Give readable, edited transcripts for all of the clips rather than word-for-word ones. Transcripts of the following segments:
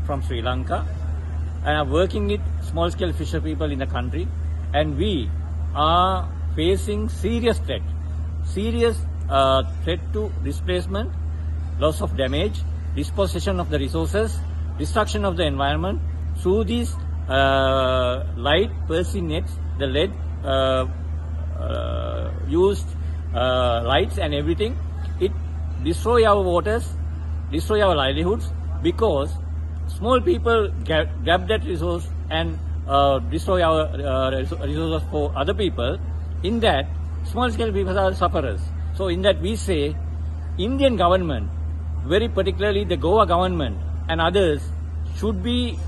from Sri Lanka and are working with small scale fisher people in the country, and we are facing serious threat, threat to displacement, loss of damage, dispossession of the resources, destruction of the environment through these light purse nets, the lead used lights and everything. It destroy our waters, destroy our livelihoods, because small people grab that resource and destroy our resources for other people. In that, small scale people are sufferers. So in that we say, Indian government, very particularly the Goa government and others, should be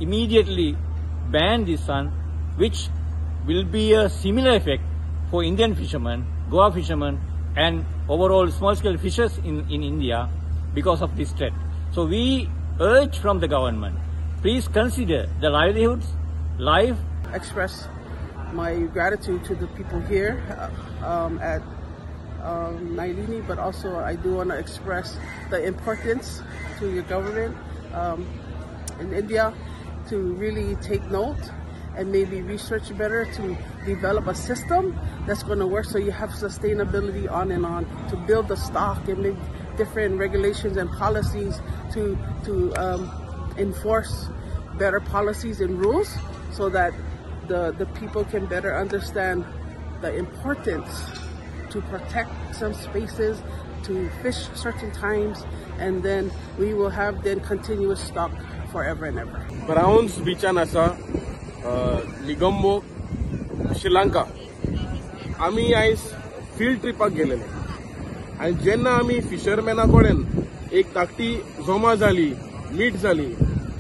immediately ban this one, which will be a similar effect for Indian fishermen, Goa fishermen, and overall small scale fishers in India because of this threat. So we urge from the government, please consider the livelihoods, life. Express my gratitude to the people here at Nyéléni, but also I do want to express the importance to your government in India to really take note and maybe research better to develop a system that's going to work so you have sustainability on and on, to build the stock and make different regulations and policies to enforce better policies and rules so that the people can better understand the importance to protect some spaces, to fish certain times, and then we will have then continuous stock forever and ever. Browns बीचान आसा निगम्बो श्रीलंका. आमी आयज field ट्रिपाक गेलेले आनी जेन्ना आमी फिशरमॅना कडेन एक धाकटी जमा जाली, मीट जाली,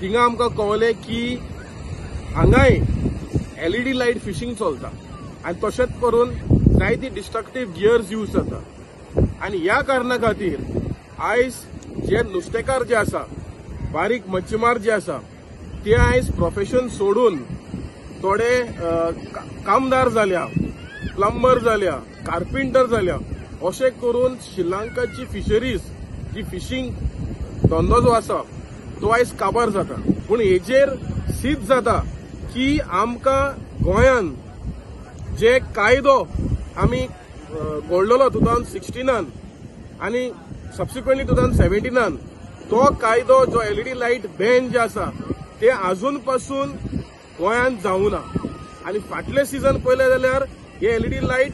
थिंगा आमकां कळलें की हांगाय एलईडी लायट फिशींग चलता आनी तशेंच करून जायती डिस्ट्रक्टीव गियर्स यूज जाता. आनी ह्या कारणा खातीर आयज जे नुस्तेकार जे आसा, बारीक मच्छीमार जे आसा, ते आयज प्रोफेशन सोडून थोडे कामदार जाल्या, प्लंबर जाल्या, कार्पेंटर जाल्या, अशें करून श्रीलंकाची फिशरीज जी फिशींग धंदो जो आसा तो आयज काबार जाता. पूण हेजेर सिद्ध जाता की आमकां गोंयान जे कायदो आमी घडलेलो 2016 आनी सबसिक्वंटली 2017, तो कायदो जो एलईडी लायट बॅन जे आसा ते आजून पासून गोंयांत जावना. आनी फाटले सिजन पळयलें जाल्यार हे एलईडी लायट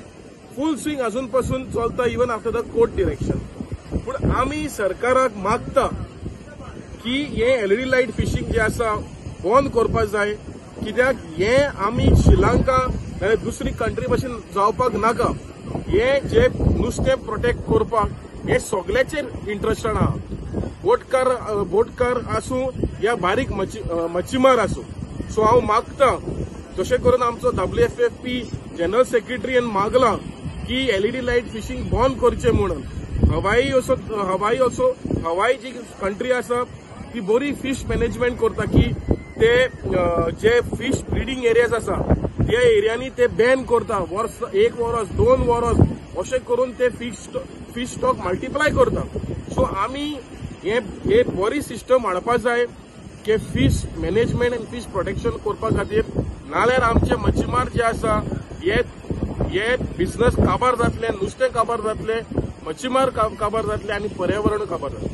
फूल स्विंग अजून पासून चलता, even after the court direction. पूण आमी सरकाराक मागता की हे एलईडी लायट फिशींग जे आसा बंद करपाक जाय, कित्याक हे आमी श्रीलंका नाल्यार दुसरी कंट्री भशेन जावपाक नाका. हे जे नुस्तें प्रोटेक्ट करपाक हे सगळ्याचेर इंट्रस्टेड आहा, बोटकार आसूं या बारीक मच्छीमार आसूं. सो हांव मागता तशें करून आमचो WFFP general सेक्रेटरीन मागलां की एलईडी लायट फिशींग बंद करचें म्हणून. हवाई जी कंट्री आसा ती बरी फीश मॅनेजमेंट करता की ते जे फीश ब्रिडींग एरियाज आसा त्या एरियांनी ते बॅन करता, वर्स एक वरस दोन वरस अशें करून ते फीश स्टॉक मल्टिप्लाय करता. सो आमी हे बरी सिस्टम हाडपा जाय की fish management and fish protection करपा खातीर, नाल्यार आमचे मच्छीमार जे आसा हे बिझनस काबार जातले, नुस्तें काबार जातले, मच्छीमार काबार जातले आनी पर्यावरण काबार जातले.